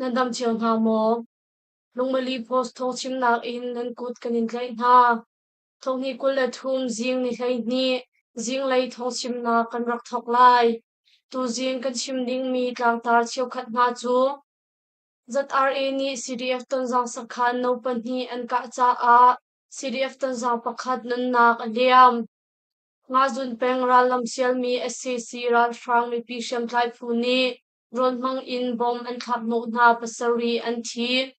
Nan dam cio hna maw? Lungmali Post thawngchimnak in nan kut kan in tlaih hna. Thonghnih 23 zing ni 12 zinglei thawngchimnak kan rak thawk lai. Tuzing kan chim dingmi tlangtar cheukhat hna cu ZRA nih CDF Tonzang sakhan no pahnih an kah caah CDF Tonzang pakhat nunnak a liam. Ngazun peng rallam sialmi sac ralhrang mipi hriamtlai phu nih rawn hmang in bom an thlak hnawh hna pasarih an thi.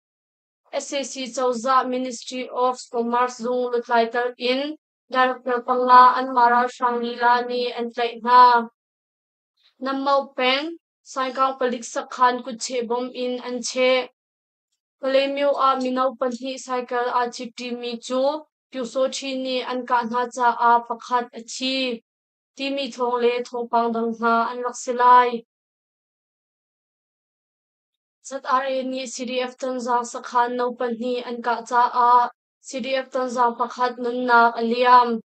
Sac cozah Ministry of Commerce zung lutlai tal in director panga anmah ralhrang lila nih an tlaih hna. Nammoh peng Saikang palik sakhan kutcheh bom in an cheh. Kalaymyo ah mino pahnih cycle aa citṭimi cu Pyusawṭhi nih an kah hna caah pakhat a thi timi thawng le thawngpang dang hna an rak si lai. ZRA nih CDF Tonzang sakhan no pahnih an kah caah CDF Tonzang pakhat nunnak a liam.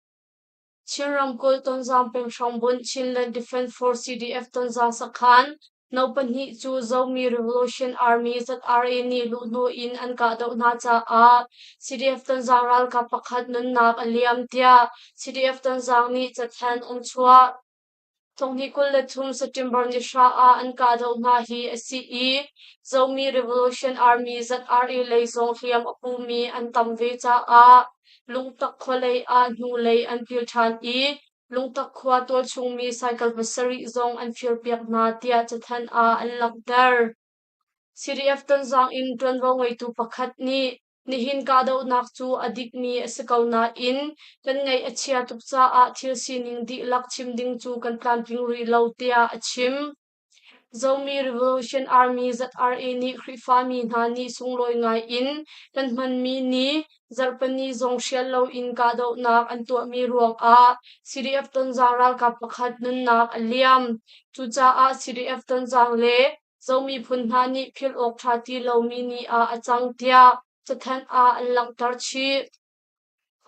Chin ramkulh Tonzang peng hrambunh Chinland Defense Force CDF Tonzang sakhan no pahnih cu Zomi Revolution Army ZRA nih luhhnawh in an kahdoh hna caah CDF Tonzang ralkap pakhat nunnak a liam tiah CDF Tonzang nih cathanh an chuah. Thonghnih 23 September ni hra ah an kahdoh hna hi a si i Zomi Revolution Army ZRA lei zong hliam a pumi an tam ve caah Lungtak khua lei ah hnulei an pil ṭhan i Lungtak khua tualchungmi cycle pasarih zong an firpiak hna tiah cathanh ah an langhter. CDF Tonzang in ṭuanvo ngeitu pakhat nih Nihin kahdohnak cu a dikmi a si ko nain kan ngaih a chia tuk caah thil sining dihlak chim ding cu kan tlamtling rih lo tiah a chim. Zomi Revolution Army ZRA nih Khrihfami hna nih sunglawi ngai in kan hmanmi ni zarhpini zong hrial loin kahdohnak an tuahmi ruangah CDF Tonzang ralkap pakhat nunnak a liam. Cucaah CDF Tonzang le Zomi phun hna nih philh awk ṭha ti lomi ni ah a cang tiah cathanh ah an langhter chih.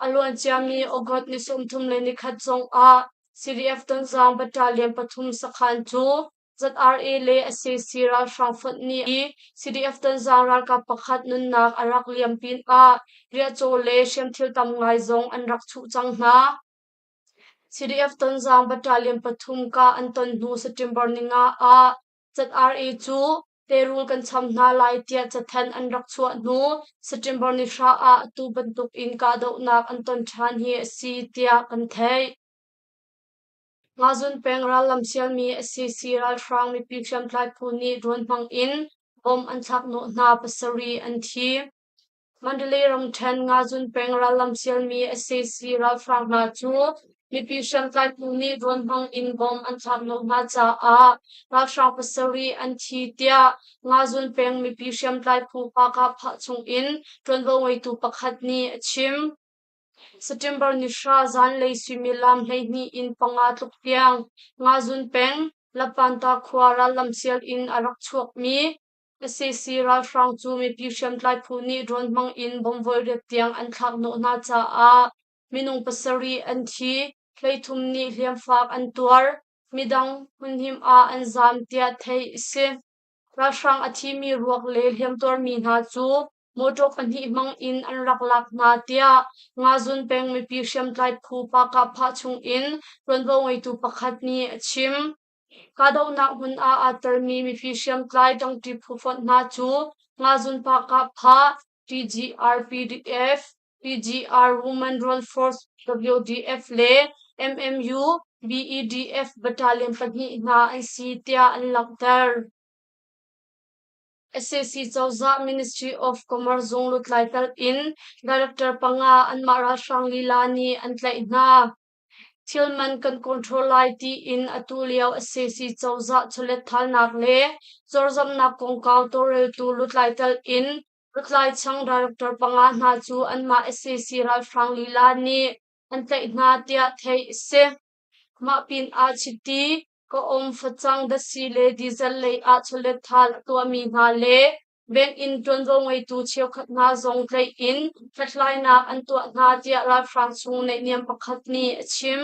A luanciami August ni 31 zongah CDF Tonzang Battalion pathum sakhan cu ZRA le sac ralhrang fonh nih CDF Tonzang ralkap pakhat nunnak a rak liam pinah riahcaw le hriamthil tam ngai zong an rak chuh cang hna. CDF Tonzang Battalion pathum kah an ton hnu September ninga ah ZRA cu teirul kan cham hna lai tiah cathanh an rak chuah hnu September ni hra ah atu bantuk in kahdohnak an ton ṭhan hi a si tiah kan theih. Ngazun peng rallam sialmi sac ralhrang mipi hriamtlai phu nih drone hmang in bomb an thlak hnawh hna pasarih an thi. Mandalay ramṭhen Ngazun peng rallam sialmi sac ralhrang hna cu mipi hriamtlai phu nih drone hmang in bomb an thlak hnawh hna caah ralhrang pasarih an thi tiah Ngazun peng mipi hriamtlai phu Pakah-phah chung in ṭuanvo ngeitu pakhat nih a chim. September ni hra zanlei suimilam 12 in panga tluk tiang Ngazun peng Lapanta khua rallam sial in a rak chuakmi Sac ralhrang cu mipi hriamtlai phu nih drone hmang in bomb voiriat tiang an thlak hnawh hna caah minung pasarih an thi, 13 nih hliamfak an tuar, midang hmunhim ah an zaam tiah theih a si. Ralhrang a thimi ruak le hliamtuarmi hna cu mawṭaw pahnih hmang in an rak lak hna tiah Ngazun peng mipi hriamtlai phu Pakahphah chung in ṭuanvo ngeitu pakhat nih a chim. Kahdohnak hmun ah aa telmi mipi hriamtlai ṭangṭi phu fonh hna cu Ngazun Pakahphah, TGRPDF, TGR Women Run Force WDF le MMU BEDF Battalion pahnih hna an si tiah an langhter. Sac cozah Ministry of Commerce zung lutlai telh in director panga anmah ralhrang lila nih an tlaih hna. Thil man kan control lai tiin atu lio sac cozah chawletthalnak le cawrzamhnak kongkau tawlreltu lutlai telh in lutlai chang director panga hna cu anmah sac ralhrang lila nih an tlaih hna tiah theih a si. Mah pinah chiti, ka-um, facang, datsi le diesel lei ah chawletthal a tuahmi hna le Bank in ṭuanvo ngeitu cheukhat hna zong tlaih in hlathlainak an tuah hna tiah ralhrang chung naihniam pakhat nih a chim.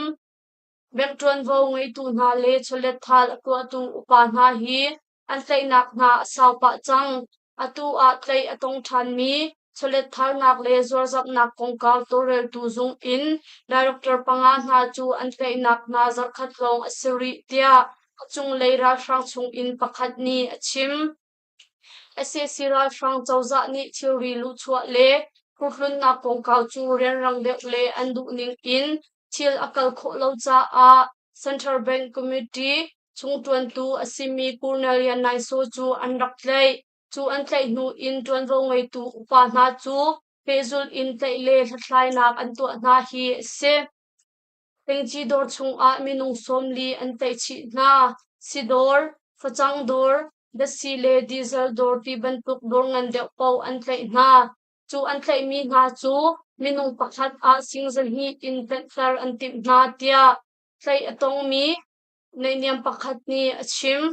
Bank ṭuanvo ngeitu hna le chawletthal a tuahtu upa hna hi an tlaihnak hna a sau pah cang. Atu ah tlaih a tong ṭhanmi chawletthalnak le zuarzamhnak kongkau tawlreltu zung in director panga hna cu an tlaihnak hna zarhkhat lawng a si rih tiah a cunglei ralhrang chungin pakhat nih a chim. Sac ralhrang cozah nih thilri luhchuah le phurhlunnak kongkau cu rianrang deuh le an duhning in thil a kal khawh lo caah Central Bank Committee chungṭuantu a simi Cornelia Naisaw cu an rak tlaih. Cu an tlaih hnu in ṭuanvo ngeitu upa hna cu pehzulh in tlaih le hlathlainak an tuah hna hi a si. Tengci dawr chungah minung 40 an tlaih chih hna. Sidawr, facang dawr, datsi le diesel dawr ti bantuk dawr ngan deuh paoh an tlaih hna. Cu an tlaihmi hna cu minung pakhat ah sing 200 in tlanhter an timh hna tiah tlaih a tongmi naihniam pakhat nih a chim.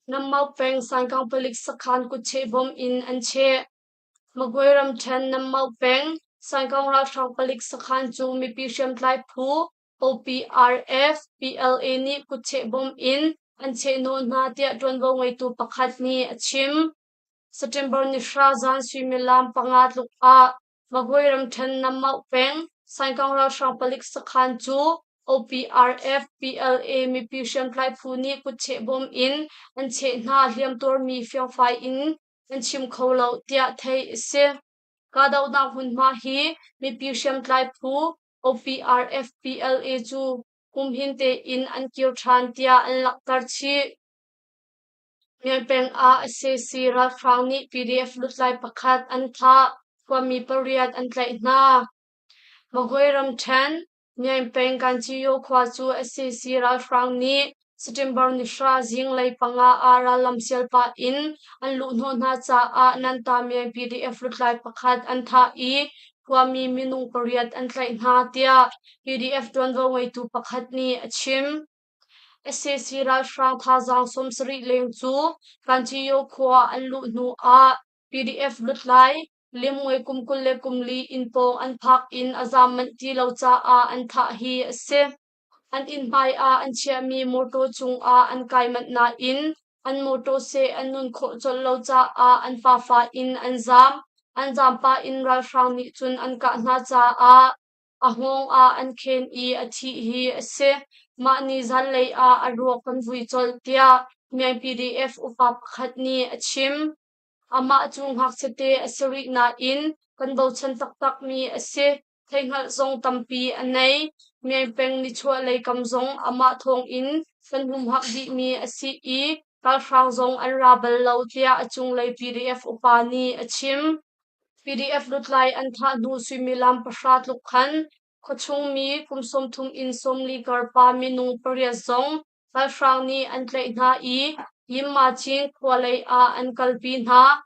Nammau peng Saikang palik sakhan kutcheh bom in an cheh. Magway ramṭhen Nammau peng Saikang ralhrang palik sakhan cu mipi hriamtlai phu OPRF PLA nih kutcheh bom in an chehhnawh hna tiah ṭuanvo ngeitu pakhat nih a chim. September ni 10 zan suimilam 5 tluk ah Magway ramṭhen Nammau peng Saikang ralhrang palik sakhan cu OPRF PLA mipi hriamtlai phu nih kutcheh bom in an cheh hna hliamtuarmi fiangfai in an chim kho lo tiah theih a si. Kahdohnak hmunhma hi mipi hriamtlai phu OPRF PLA cu humhim tein an kir ṭhan tiah an langhter chih. Myanmar peng ah sac ralhrang nih PDF lutlai pakhat an thah, khuami pariat an tlaih hna. Magway ramṭhen, Myaing peng Kanchiyo khua cu sac ralhrang nih September ni 10 zinglei 5 ah rallam sial pah in an luhhnawh hna caah Nanta Myaing PDF lutlai pakhat an thah i khuami minung pariat an tlaih hna tiah PDF ṭuanvo ngeitu pakhat nih a chim. Sac ralhrang thazaang 70 leng cu Kanchiyo khua an luh hnu ah PDF lutlai Limngui kum 24 inn pawng an phak in a zaam manh ti lo caah an thah hi a si. An inn hmai ah an chiahmi mawṭaw cungah an kai manh nain an mawṭaw seh an nun khawh colh lo caah an pafa in an zaam. An zaam pah in ralhrang nih cun an kah hna caah a hngawng ah an khen i a thih hi a si. Mah ni zanlei ah a ruak kan vui colh tiah Myaing PDF upa pakhat nih a chim. Amah cu ngakchiate a si rih nain kan bochan taktakmi a si. Theihhngalh zong tampi a nei. Myaing peng nichuahlei kam zong amah thawngin kan humhak dihmi a si i ralhrang zong an ra bal lo tiah a cunglei PDF upa nih a chim. PDF lutlai an thah hnu suimilam 9 tluk khan khuachung mi kum 30 in 40 kar pa minung pariat zong ralhrang nih an tlaih hna i Yinmacin khua lei ah an kalpi hna.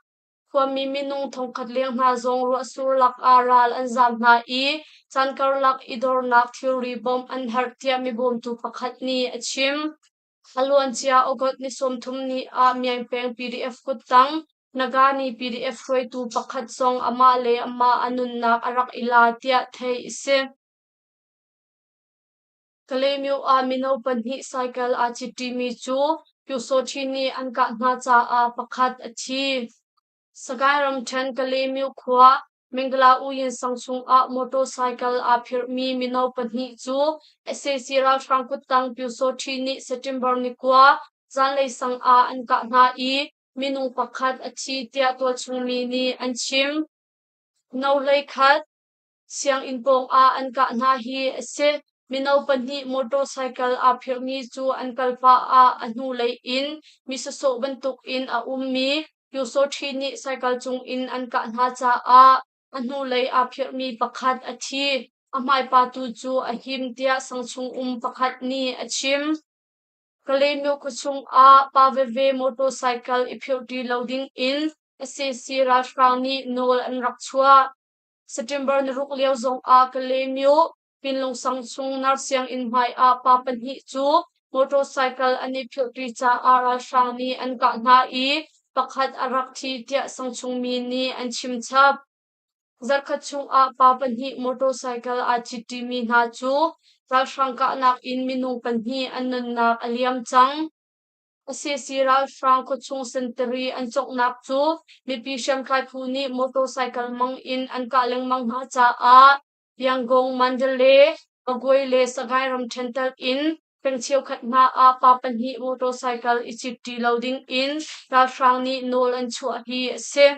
Khuami minung thongkhat leng hna zong ruahsur lakah ral an zaam hna i caan karlak i dornak thilri bawmh an herh tiah mibawmtu pakhat nih a chim. A luancia August ni 30 ni ah Myaing peng PDF kuttang Nagani PDF hruaitu pakhat zong amah le amah a nunnak a rak i la tiah theih a si. Kalaymyo ah mino pahnih cycle aa citṭimi cu Pyusawṭhi nih an kah hna caah pakhat a thi. Sagaing ramṭhen Kalaymyo khua Mingla Uyin sang chungah motorcycle aa phirhmi mino pahnih cu sac ralhrang kuttang Pyusawṭhi nih September ni 9 zanlei sang ah an kah hna i minung pakhat a thi tiah tualchung mi nih an chim. No 11 Sianginn pawngah an kah hna hi a si. Mino pahnih motorcycle aa phirhmi cu an kal pah ah a hnulei in mi sawsawh bantukin a ummi Pyusawṭhi nih cycle cungin an kah hna caah a hnulei aa phirhmi pakhat a thi. A hmaipa tu cu a him tiah sangchung um pakhat nih a chim. Kalaymyo khuachung ah pa veve motorcycle i phirhṭi lo dingin sac ralhrang nih nawl an rak chuah. September ni 6 lio zongah Kalaymyo Pinlungsang chung Narsianginn hmai ah pa pahnih cu motorcycle an i philhṭi caah ralhrang nih an kah hna i pakhat a rak thi tiah sangchung mi nih an chim chap. Zarhkhat chungah pa pahnih motorcycle aa citṭimi hna cu ralhrang kahnak in minung pahnih an nunnak a liam cang. Sac ralhrang khuachung sentari an conghnak cu mipi hriamtlai phu nih motorcycle hmang in an kah lengmang hna caah Yangon, Mandalay, Magway le Sagaing ramṭhen telh in peng cheukhat hna ah pa pahnih motorcycle i cit ṭi lo ding in ralhrang nih nawl an chuah hi a si.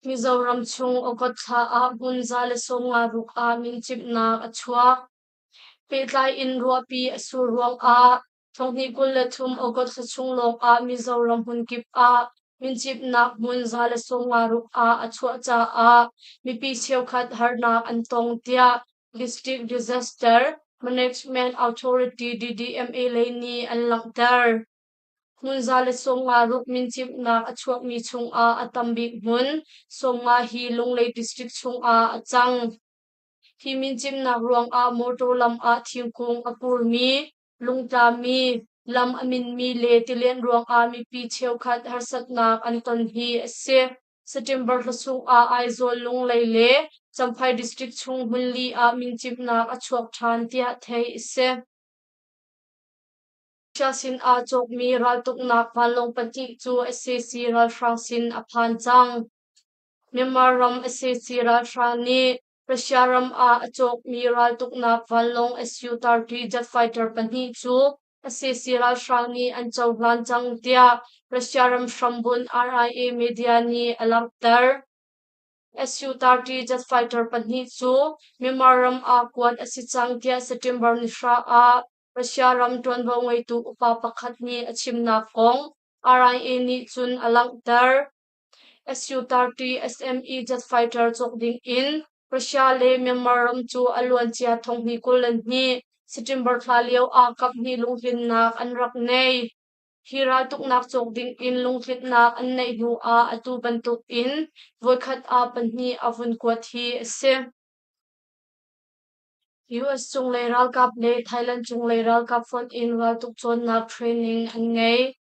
Mizoram chung August thla ah hmun 156 ah mincimhnak a chuak. Pehtlai in ruahpi a sur ruangah 2023 August thla chung lawngah Mizoram hmunkip ah mincimhnak hmun 156 ah a chuah caah mipi cheukhat harnak an tong tiah District Disaster Management Authority DDMA lei nih an langhter. Hmun 156 mincimhnak a chuakmi chungah a tambik hmun 50 hi Lunglei District chungah a cang. Hi mincimhnak ruangah motor lam ah thingkung a purmi, lungtlami, lam a minmi le tilian ruangah mipi cheukhat harsatnak an ton hi a si. September thla chungah Aizawl, Lunglei le Champhai District chung hmunli ah mincimhnak a chuak ṭhan tiah theih a si. Russia sin ah cawkmi raltuknak vanlawng pahnih cu sac ralhrang sin a phan cang. Myanmar ram sac ralhrang nih Russia ram ah a cawkmi raltuknak vanlawng Su-30 jet fighter pahnih cu sac ralhrang nih an cohlan cang tiah Russia ram hrambunh RIA media nih a langhter. Su-30 jet fighter pahnih cu Myanmar ram ah kuat a si cang tiah September ni hra ah Russia ram ṭuanvo ngeitu upa pakhat nih a chimnak kong RIA nih cun a langhter. Su-30 SME jet fighter cawk ding in Russia le Myanmar ram cu a luancia 2022 September thla lio ah kaphnih lunghrinnak an rak nei. Hi raltuknak cawk ding in lungtlinnak an neih hnu ah atu bantuk in voikhat ah pahnih a vun kuat hi a si. US cunglei ralkap le Thailand cunglei ralkap fonh in raltuk cawnnak training an ngei.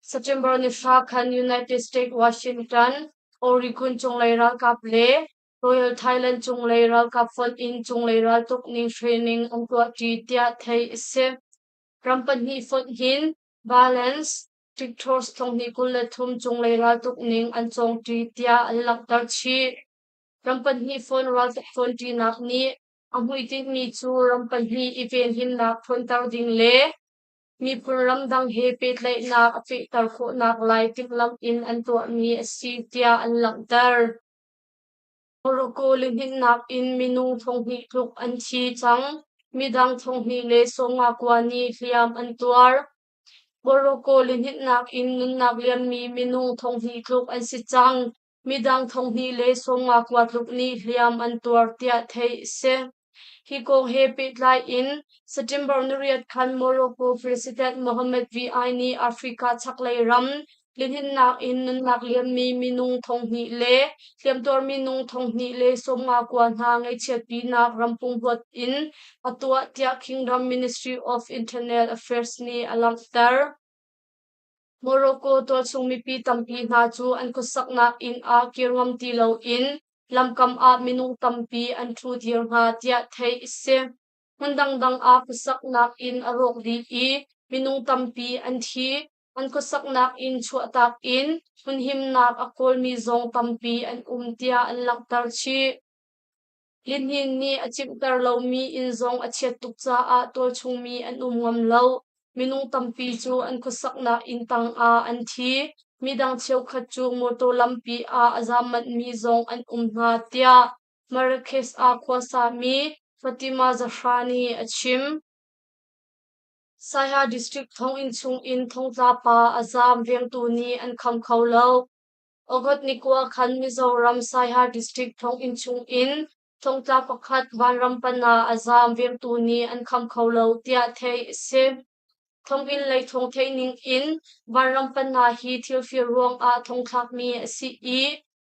September ni hra khan United States Washington, Oregon cunglei ralkap le Royal Thailand cunglei ralkap fonh in cunglei raltuk ning training an tuahṭi tiah theih a si. Ram pahnih fonh hin Balance Victors 2023 cunglei raltuk ning an cawngṭi tiah an langhter chih. Ram pahnih fawn raltuk cawnṭinak nih a hmuitinhmi cu ram pahnih i venhimnak ṭhawnter ding le miphun ramdang he pehtlaihnak a fehter khawhnak lai timhlamh in an tuahmi a si tiah an langhter. Morocco lihninhnak in minung 2000 tluk an thi cang. Midang 259 nih hliam an tuar. Morocco lihninhnak in nunnak liammi minung 2000 tluk an si cang. Midang 259 tluk nih hliam an tuar tiah theih a si. Hi kong he pehtlai in September nariat khan Morocco President Mohamed VI nih Africa chaklei ram lihninhnak in nunnak liammi minung 2000 le hliamtuar minung 259 hna ngaihchiatpinak ram punghuat in a tuah tiah Kingdom Ministry of Internal Affairs nih a langhter. Morocco tualchung mipi tampi hna cu an khuasaknak inn ah kir ngam ti loin lamkam ah minung tampi an ṭhu dir hna tiah theih a si. Hmun dangdang ah khuasaknak inn a rawk dih i minung tampi an thi. An khuasaknak inn chuahtak in hmunhimnak a kawlmi zong tampi an um tiah an langhter chih. Lihnin nih a cimhter lomi inn zong a chiat tuk caah tualchungmi an um ngam lo. Minung tampi cu an khuasaknak inn tangah an thi. Midang cheukhat cu mawtaw lampi ah a zaam manhmi zong an um hna, tiah Marrakesh ah khuasami Fatima Zahra nih a chim. Saiha District thonginn chungin thongtla pa a zaam vengtu nih an kham kho lo. August ni kua khan Mizoram Saiha District thonginn chungin thongtla pakhat vanram pan ah a zaam vengtu nih an kham kho lo tiah theih a si. Thonginn lei thawng theih ning in vanram panna hi thilfir ruangah thongthlakmi a si i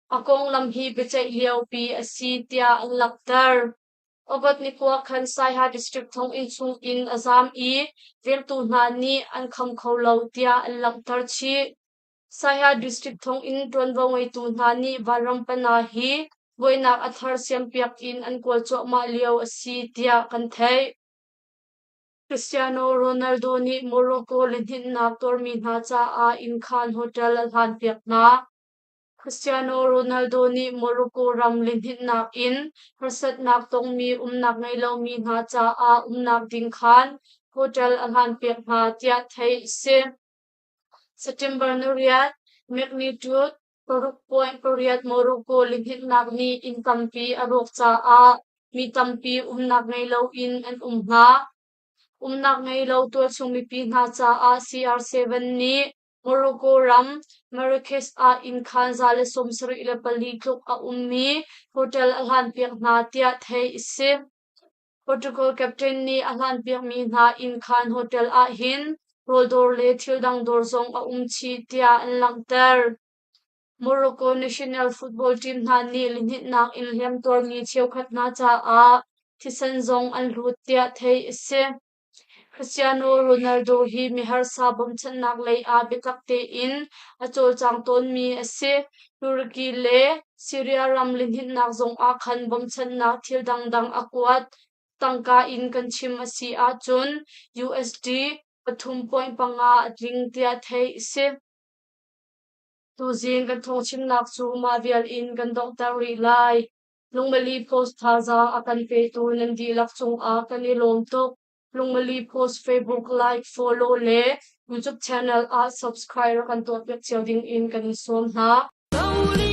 a konglam hi biaceih liopi a si tiah an langhter. August ni kua khan Saiha District thonginn chungin a zaam i vengtu hna nih an kham kho lo tiah an langhter chih. Saiha District thonginn ṭuanvo ngeitu hna nih Vanrampana hi buainak a thar siampiak in an kawl cuahmah lio a si tiah kan theih. Cristiano Ronaldo nih Morocco lihninhnak tuarmi hna caah innkhaan hotel a hlanpiak hna. Cristiano Ronaldo nih Morocco ram lihninhnak in harsatnak tongmi umnak ngei lomi hna caah umnak ding khaan hotel a hlanpiak hna tiah theih a si. September ni riat, magnitude 6.8 Morocco lihninhnak nih inn tampi a rawk caah mi tampi umnak ngei loin an um hna. Umnak ngei lo tualchung mipi hna caah CR7 nih Morocco ram Marrakesh ah innkhaan 174 tluk a ummi hotel a hlanpiak hna tiah theih a si. Portugal captain nih a hlanpiakmi hna innkhaan hotel ahhin rawldawr le thil dang dawr zong a um chih tiah an langhter. Morocco national football team hna nih lihninhnak in hliamtuarmi cheukhat hna caah thisen zong an hlut tiah theih a si. Cristiano Ronaldo hi miharsa bawmchanhnak lei ah biatak tein a cawlcang tawnmi a si. Turkey le Syria ram lihninhnak zong ah khan bawmchanhnak thil dangdang a kuat. Tangka in kan chim a si ahcun USD 3.5 a tling tiah theih a si. Tuzing kan thawngchimnak cu mah vial in kan donghter rih lai. Lungmali Post thazaang a kan petu nan dihlak cungah kan i lawm tuk. Lungmali Post Facebook like, follow le YouTube channel ah subscribe rak kan tuahpiak cio ding in kan in sawm hna.